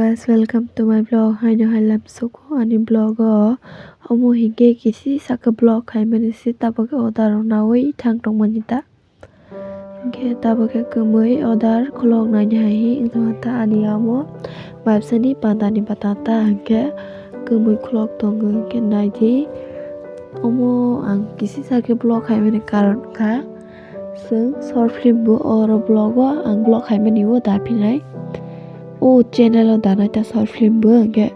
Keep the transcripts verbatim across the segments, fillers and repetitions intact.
Guys, welcome to my vlog. Haino hai lamsuko ani vlog o. Omo hinkhe kisi saka vlog khaimani se tabuk order rok nawi thang tongmani ta. Hinkhe tabuk khe kwmwi order khulok naini hai hi wngtongkha ta ani amo. Babsani pandani bata ta hinkhe kwmwi khulok tongo hinkhe naidi. Omo ang kisi saka vlog khaimani karon kha. Chwng short film bo oro vlog o ang vlog khaimani o da phinai. O channel o da nai ta short film bo hinkhe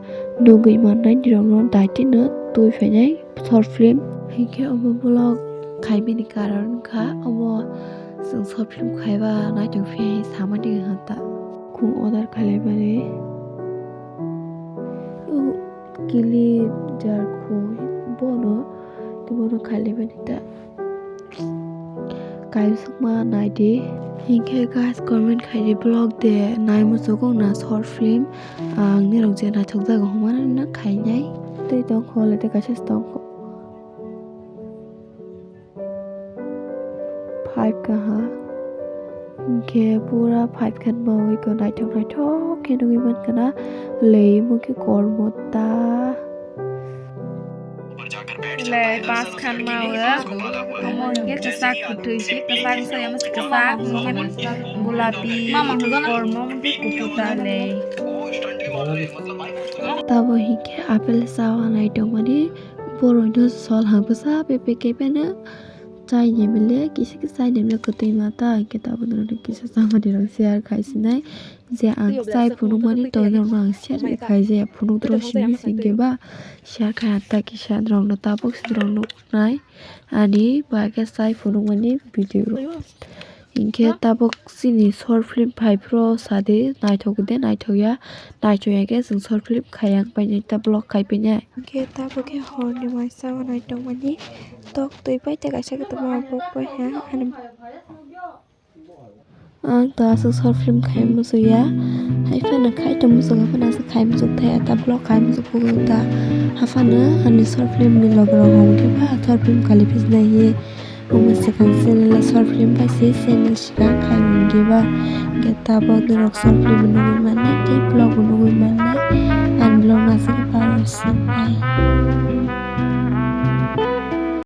nugwi mannai nirok no daitino twi phainai short film. Hinkhe omo vlog khaimani karon wngkha omo chwng short film khaiba naithok phiya samani wngkha ta. Khung order khailaimani. O clip jar khung bono tei bono khailaimani ta. Kaisukma naidi. Hinkhe guys, comment khaidi vlog de nai muchukgo na short film. Ang nirok je naithok jago hwnmano khainai. Tei tongkho le tei kaisa tongkho. Five kaha. Hinkhe pura five khan mawi ko naithok naithok khe nugwi mankha na. Lei mo khe kormo ta. Le pas khan ma o. Omo hinkhe kwchak kwtwi se, kwchak wngsa yama se kwchak, hinkhe gulapi, kormo, hinkhe kuphur ta le. Tabo hinkhe apple chawa nai tongmani, borokno sol ha bwsa pepe kepeno chai ni mile, kisa kisa chai ni mile kwtwi ma ta, hinkhe tabo norokno kisa chamani rok share khai sinai. Je ang chai phunukmani tongwi norokno ang share khe khai je phunukdro simi singkhe ba share khai ang ta kisa norokno tabuk se norok nuknai ani ba khe chai phunukmani video rok. Hinkhe tabuk chini short film phai phuru sadi naithok de naithok ya, naithok ya khe chwng short film khai ang painai ta vlog khai painai. Hinkhe tabuk khe horni waisa o naithokmani tok twi pai tei kaisa khe tongma buk pai ha ani. Ang ta aswk short film khai muchuk ya. Hai phano khai tong muchuk, hai phano aswk khai muchuk thai, ta vlog khai muchuk kugo ta. Haphano ani short film ni loge rok hwn khe ba short film kali phisnai hi. Omo swkang channel o short film bai se channel swkang khai hwn khe ba. Khe tabuk norok short film nugwi mannai tei vlog bo nugwi mannai. Ani vlog no aswk khe paro sinai.